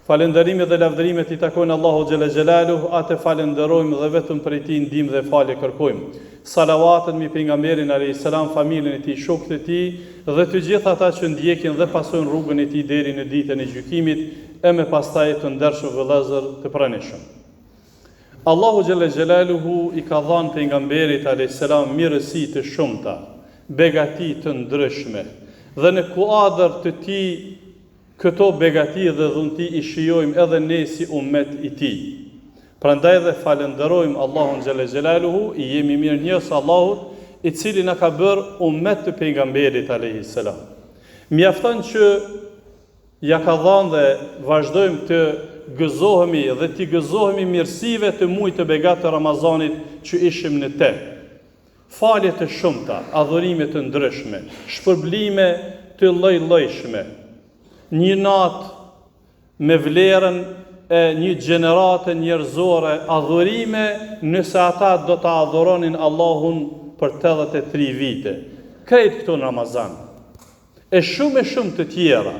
Falënderimet dhe lavdërimet i takojnë Allahut xhele xhelaluhu, atë e falënderojmë dhe vetëm prej tij ndihmë dhe falje kërkojmë. Salavatet mbi pejgamberin alejhi selam, familjen e tij, shokët e tij dhe të gjithë ata që ndjekin dhe pasojnë rrugën e tij deri në ditën e gjykimit, e me pastaj të ndershëm vëllezër të pranishëm. Allahu xhele xhelaluhu i ka dhanë pejgamberit alejhi selam mirësi të shumta, begati të ndryshme dhe në kuadër të tij Këto begati dhe dhunti i shijojmë edhe ne si ummet i tij. Prandaj dhe falënderojmë Allahun xhele xhelaluhu, i jemi mirënjohës Allahut, i cili na ka bërë ummet të pejgamberit alejhi selam. Mjafton që ja ka dhanë dhe vazhdojmë të gëzohemi dhe t'i gëzohemi mirësive të muajit të begatë të Ramazanit që ishim në te. Falje të shumta, adhurime të ndryshme, shpërblime të lloj-llojshme, një natë me vlerën e një gjenerate njerëzore adhurime nëse ata do ta adhuronin Allahun për 83 vite. Krejt këto në Ramazan. E shumë e shumë të tjera.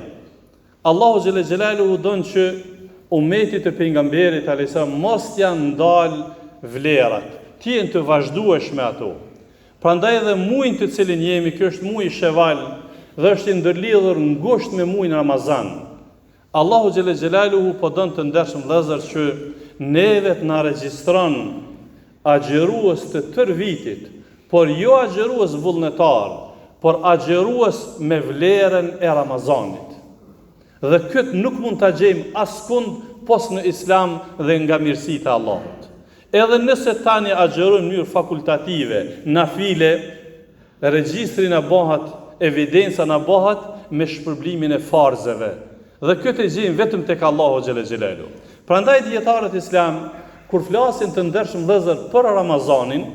Allahu xhele xhelaluhu don që umetit të pejgamberit alejhi selam mos t'ia ndal vlerat, të jenë të vazhdueshme ato. Prandaj edhe muajin të cilin jemi, ky është muaji Sheval dhe është i ndërlidhur ngushtë me muajin Ramazan. Allahu xhele xhelaluhu po don të ndershëm vëllezër që neve të na regjistron agjërues të tërë vitit, por jo agjërues vullnetar, por agjërues me vlerën e Ramazanit. Dhe këtë nuk mund ta gjejmë askund pos në Islam dhe nga mirësitë e Allahut. Edhe nëse tani agjërojmë në mënyrë fakultative, nafile, Regjistri na bahet, evidenca na bahet me shpërblimin e farzeve. Dhe këtë e gjejmë vetëm tek Allahu xhele xhelaluhu. Prandaj dijetarët islam kur flasin të ndershëm vëllezër për Ramazanin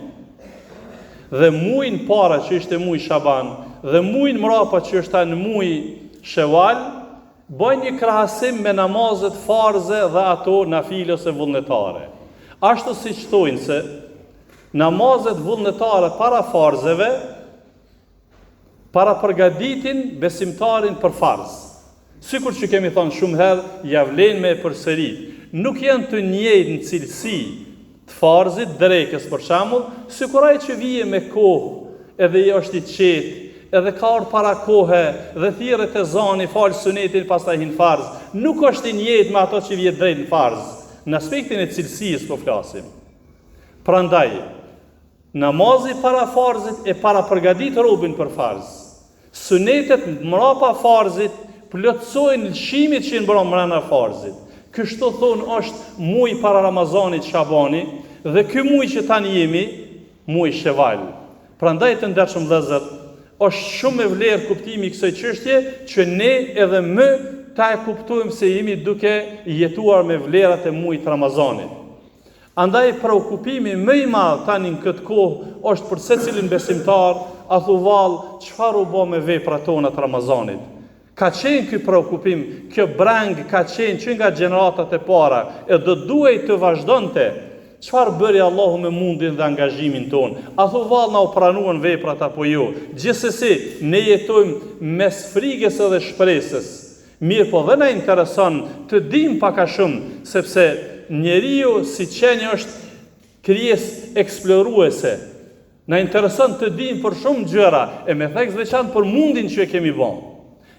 dhe muajin para që ishte muaji Shaban dhe muajin mrapa që është tani muaji Sheval, bëjnë një krahasim me namazet farze dhe ato nafile ose vullnetare. Ashtu siç thonë se Namazet vullnetare para farzeve parapërgatitin besimtarin për farz. Sikur që kemi thënë shumë herë, ja vlen me e përsërit. Nuk janë të njëjtë në cilësi të farzit, drekës për shembull, sikur ai që vije me kohë, edhe i është i qetë, edhe ka ardhur para kohe dhe thirret ezani, fal sunetin, pastaj hin farz. Nuk është i njëjtë me ato që vije drejt në farz. Në aspektin e cilësisë po flasim. Prandaj, namazi para farzit e parapërgatit robin për farz. Sunetet mrapa farzit plotësojnë lëshimet që janë bërë mrena farzit. Kështu thonë është muaj para Ramazanit Shabani dhe ky muaj që tani jemi, muaj Sheval. Prandaj të ndershëm vëllezër, është shumë me vlerë kuptimi i kësaj çështje që ne edhe më ta e kuptojmë se jemi duke jetuar me vlerat e muajit Ramazanit. Andaj preokupimi më i madh tani në këtë kohë është për secilin besimtar, a thu vallë çfarë u bë me veprat tona të Ramazanit? Ka qenë ky preokupim, kjo brengë ka qenë që nga gjeneratat e para e do duhej të vazhdonte. Çfarë bëri Allahu me mundin dhe angazhimin tonë? A thu vallë na u pranuan veprat apo jo? Gjithsesi, ne jetojmë mes frigës edhe shpresës. Mirëpo dhe na intereson të dimë pak a shumë, sepse njeriu si qenie është krijesë eksploruese. Na intereson të dimë për shumë gjëra, e me theks veçantë për mundin që e kemi bo.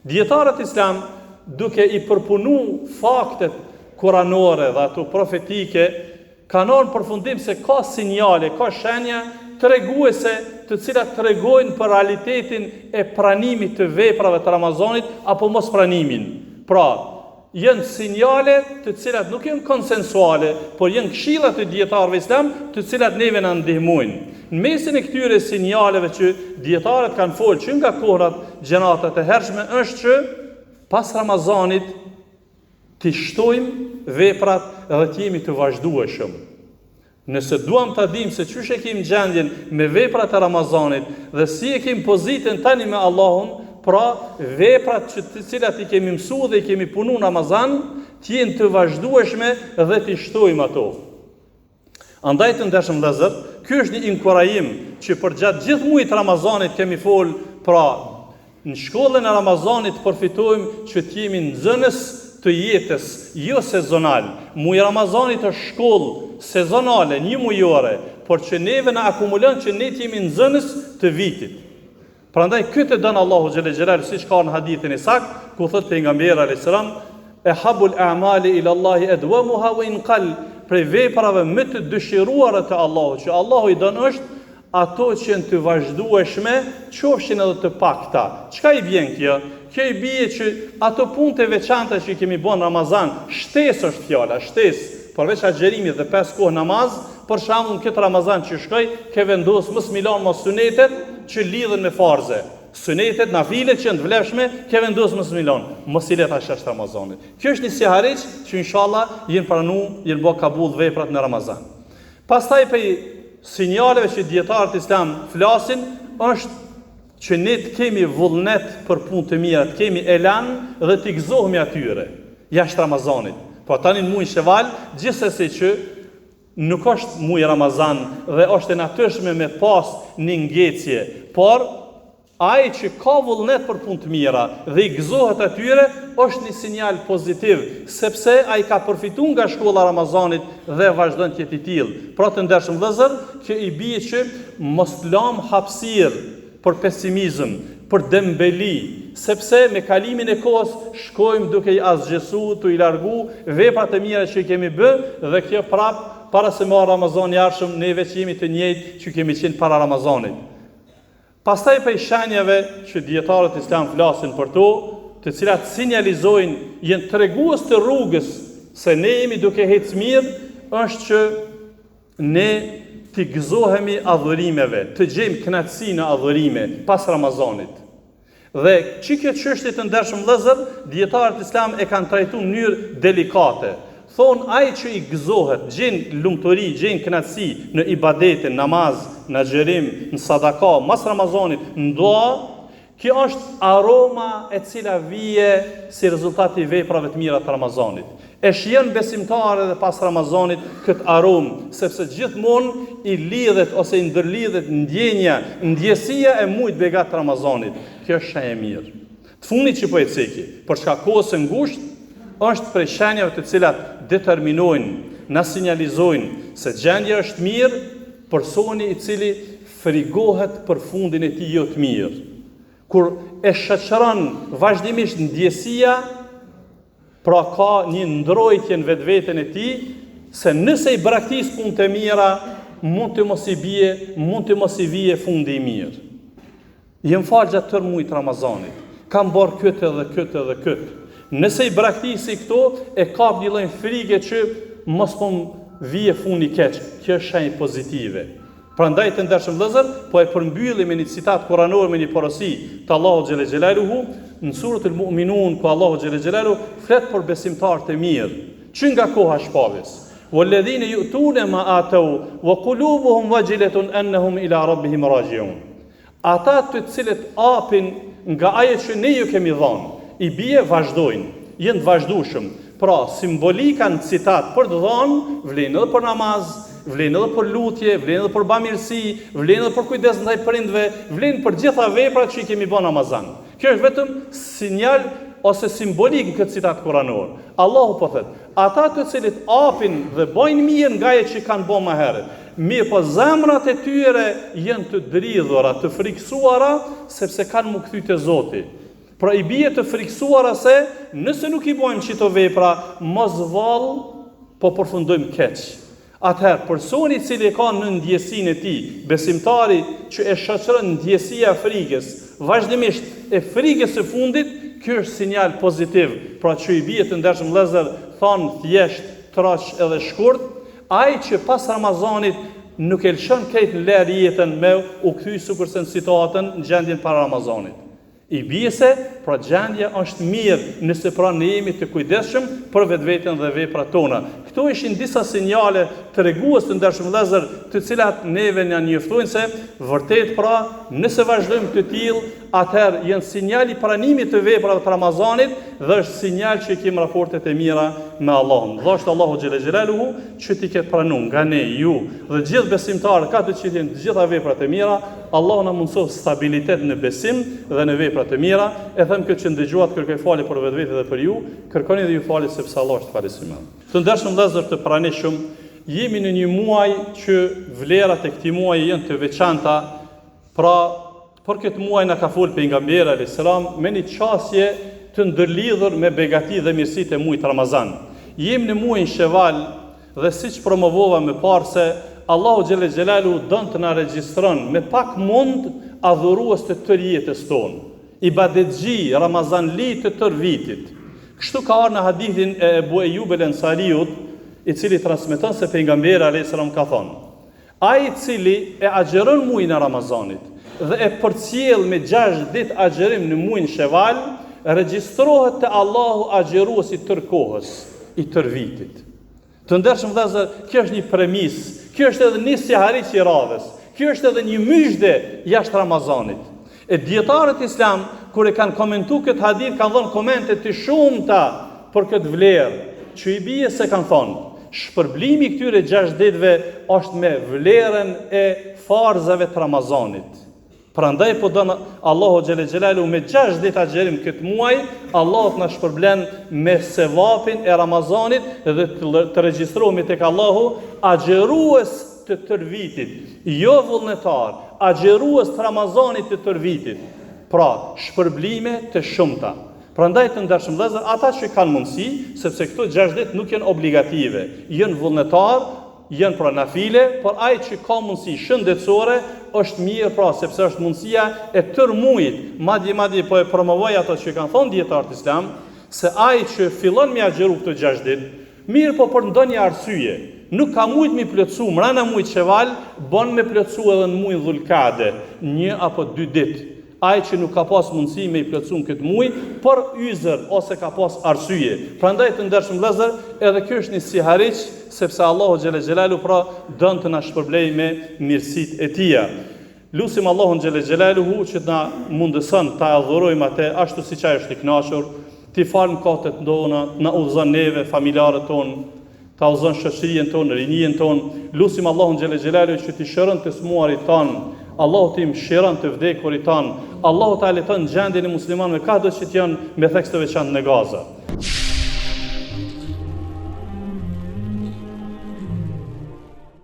Dijetarët islam, duke i përpunu faktet kuranore dhe ato profetike, Kanë ardhur në përfundim se ka sinjale, ka shenja treguese të cilat tregojnë për realitetin e pranimit të veprave të Ramazanit apo mospranimin. Pra, janë sinjale të cilat nuk janë konsensuale, por janë këshilla të dijetarëve islam, të cilat neve na ndihmojnë. Në mesin e këtyre sinjaleve që dijetarët kanë folë që nga kohërat gjeneratat e hershme është që pas Ramazanit T'i shtojmë veprat dhe të jemi të vazhdueshëm. Nëse duam ta dimë se qysh e kemi gjendjen me veprat e Ramazanit dhe si e kemi pozitën tani me Allahun, pra veprat që të cilat i kemi mësu dhe i kemi punu në Ramazan, të jenë të vazhdueshme dhe t'i shtojmë ato. Andaj të ndershëm vëllezër, ky është një inkurajim që përgjatë gjithë muajit të Ramazanit kemi fol, pra në shkollën e Ramazanit përfitojmë që të jemi nxënës të jetës, jo sezonal. Muji i Ramazanit është shkollë sezonale, një mujore, por që neve na akumulon që ne të jemi nxënës të vitit. Prandaj këtë e don Allahu xhele xhelaluhu siç ka në hadithin e saktë, ku thotë pejgamberi alayhis salam, "Ehabul a'mali ila Allahi adwamuha wa in qall." Prej veprave më të dëshiruara te Allahu, që Allahu i don është ato që janë të vazhdueshme, qofshin edhe të pakta. Çka i bjen kjo? Kjo i bie që ato punë të veçanta që i kemi bën në Ramazan, shtesë është fjala, shtesë, përveç agjërimit dhe pesë kohë namaz, Për shembull në këtë Ramazan që shkoi, ke vendos mos m'i lanë mo sunetet që lidhen me farze. Sunetet, nafilet që janë të vlefshme, ke vendos mos m'i lanë. Mos i le tash jashtë Ramazanit. Kjo është një sihariq që inshallah janë pranu, janë bë kabul veprat në Ramazan. Pastaj prej sinjaleve që dijetarët islam flasin është që ne të kemi vullnet për punë të mira, të kemi elan dhe t'i gëzohemi atyre jashtë Ramazanit. Po tani në muajin Sheval, gjithsesi që Nuk është muaj Ramazan dhe është e natyrshme me pas një ngecje, por ai që ka vullnet për punë të mira dhe i gëzohet atyre, është një sinjal pozitiv, sepse ai ka përfitu nga shkolla e Ramazanit dhe vazhdon të jetë i tillë. Pra të ndershëm vëllezër, kjo i bie që mos të lamë hapësirë për pesimizëm, për dembeli, sepse me kalimin e kohës shkojmë duke i asgjësu, tu i largu veprat e mira që i kemi bë dhe kjo prap para se me ardh Ramazani i ardhshëm ne veç jemi të njëjtë që kemi qenë para Ramazanit. Pastaj prej shenjave që dijetarët islam flasin për to, të cilat sinjalizojnë, janë tregues të rrugës se ne jemi duke ecë mirë, është që Ne t'i gëzohemi adhurimeve, të gjejmë kënaqësi në adhurime pas Ramazanit. Dhe që kjo çështje të ndershëm vëllezër, dijetarët islam e kanë trajtu në mënyrë delikate. Thonë ai që i gëzohet, gjen lumturi, gjen kënaqësi në ibadete, namaz, në agjërim, në sadaka, mas Ramazanit, në dua, Kjo është aroma e cila vije si rezultat i veprave të mira të Ramazanit. E shijon besimtari edhe pas Ramazanit këtë aromë, sepse gjithmonë i lidhet ose i ndërlidhet ndjenja, ndjesia e mujit begat të Ramazanit. Kjo është shenjë e mirë. Të fundit që po e ceki, për shkak kohës së ngushtë, është prej shenjave të cilat determinojnë, na sinjalizojnë se gjendja është mirë, personi i cili frigohet për fundin e tij jo të mirë. Kur e shoqëron vazhdimisht ndjesia, pra ka një ndrojtje në vetveten e tij, se nëse i braktis punët e mira, mund të mos i bie, mund të mos i vije fundi i mirë. Jam falë gjatë tërë mujit Ramazanit. Kam bërë këtë edhe këtë edhe këtë. Nëse i braktisi këto, e kap një lloj frige që mos po më vije fundi keq. Kjo është shenjë pozitive. Prandaj të ndershëm vëllezër, po e përmbylli me një citat kuranor me një porosi të Allahut xhele xhelaluhu në suretul Mu'minun ku Allahu xhele xhelaluhu flet për besimtarët e mirë që nga koha e shpalljes. Walladhina yu'tuna ma atau wa qulubuhum wajilatun annahum ila rabbihim raji'un. Ata të cilët apin nga ajo që ne ju kemi dhënë, i bie vazhdojnë, janë të vazhdueshëm. Pra, simbolika në citat për të dhënë vlen edhe për namaz, vlen edhe për lutje, vlen edhe për bamirësi, vlen edhe për kujdes ndaj prindve, vlen për gjitha veprat që i kemi bën Ramazan. Kjo është vetëm sinjal ose simbolikë në këtë citat kuranor. Allahu po thotë, ata të cilët apin dhe bojnë mirë nga ajo që kanë bë më herët, Mirëpo zemrat e tyre janë të dridhura, të frikësuara, sepse kanë m'u kthy te Zoti. Pra i bie të frikësuara se nëse nuk i bojmë qito vepra, mos vallë po përfundojmë keq. Atëherë, personi i cili e ka në ndjesinë e tij, besimtari që e shoqëron ndjesia e frigës, vazhdimisht e frigës së fundit, ky është sinjal pozitiv. Pra që i bie të ndershëm vëllezër, thanë thjesht, troç edhe shkurt, Ai që pas Ramazanit nuk e lëshon krejt në lerë jetën me u kthy sikurse në situatën, në gjendjen para Ramazanit. I bie se, pra gjendja është mirë, nëse pra ne jemi të kujdesshëm për vetveten dhe veprat tona. Këto ishin disa sinjale tregues të ndershëm vëllezër, të cilat neve na njoftojnë se vërtet pra, nëse vazhdojmë të tillë, atëherë janë sinjal i pranimit të veprave të Ramazanit dhe është sinjal që i kemi raportet e mira me Allahun. Dhashtë Allahu xhele xhelaluhu që t'i ketë pranu nga ne, ju dhe gjithë besimtarët kahdo që të jenë të gjitha veprat e mira, Allahu na mundësoftë stabilitet në besim dhe në vepra të mira. E them këtë që ndëgjuat, kërkoj falje për vetvete dhe për ju, kërkoni dhe ju falje sepse Allahu është falës i madh. Të ndershëm vëllezër të pranishëm, jemi në një muaj që vlerat e këtij muaji janë të veçanta, pra Për këtë muaj na ka folë Pejgamberi alejhi selam me një qasje të ndërlidhur me begati dhe mirësitë e muajit Ramazan. Jemi në muajin Sheval dhe siç promovova më parë se Allahu xhele xhelaluhu don të na regjistron me pak mund adhurues të tërë jetës tonë, ibadetxhi, ramazanli të tërë vitit. Kështu ka ardhur në hadithin e Ebu Ejub el Ensariut, i cili transmeton se Pejgamberi alejhi selam ka thënë: Ai i cili e agjëron muajin e Ramazanit dhe e përcjell me gjashtë ditë agjërim në muajin Sheval, regjistrohet te Allahu agjërues i tërë kohës, i tërë vitit. Të ndershëm vëllezër, kjo është një premisë, kjo është edhe një sihariq i radhës, kjo është edhe një myzhde jashtë Ramazanit. E dijetarët islam, kur e kanë komentu këtë hadith, kanë dhënë komente të shumta për këtë vlerë, që i bie se kanë thonë, shpërblimi i këtyre 6 ditëve është me vlerën e farzeve të Ramazanit. Prandaj po don Allahu xhele xhelaluhu me 6 ditë agjërim këtë muaj, Allahu të na shpërblen me sevapin e Ramazanit dhe të regjistrohemi tek Allahu agjërues të tërë vitit, jo vullnetar, agjërues të Ramazanit të tërë vitit. Pra, shpërblime të shumta. Prandaj të ndershëm vëllezër, ata që kanë mundësi, sepse këto 6 ditë nuk janë obligative, janë vullnetar, janë pra nafile, por ai që ka mundësi shëndetësore është mirë pra sepse është mundësia e tërë mujit. Madje madje po e promovoj ato që kanë thonë dijetarët islam, se ai që fillon me agjëru këto 6 ditë, Mirëpo për ndonjë arsye, nuk ka mujt m'i plotësu mrena mujit Sheval, bon me plotësu edhe në mujin Dhulkade, një apo dy ditë. Ai që nuk ka pas mundësi me i plotësu në këtë muj, për yzër ose ka pas arsye. Prandaj të ndershëm vëllezër, edhe ky është një sihariq, sepse Allahu xhele xhelaluhu pra don të na shpërblejë me mirësitë e tija. Lusim Allahun xhele xhelaluhu që të na mundëson ta adhurojmë atë ashtu siç ai është i kënaqur, t'i falë mëkatet tona, të na udhëzon neve, familjarët tonë, ta udhëzon shoqërinë tonë, rininë tonë. Lusim Allahun xhele xhelaluhu që t'i shëron të smuarit tanë, Allahu t'i mëshiron të vdekurit tanë, Allahu ta lehton gjendjen e muslimanëve kahdo që të janë me theks të veçantë në Gaza.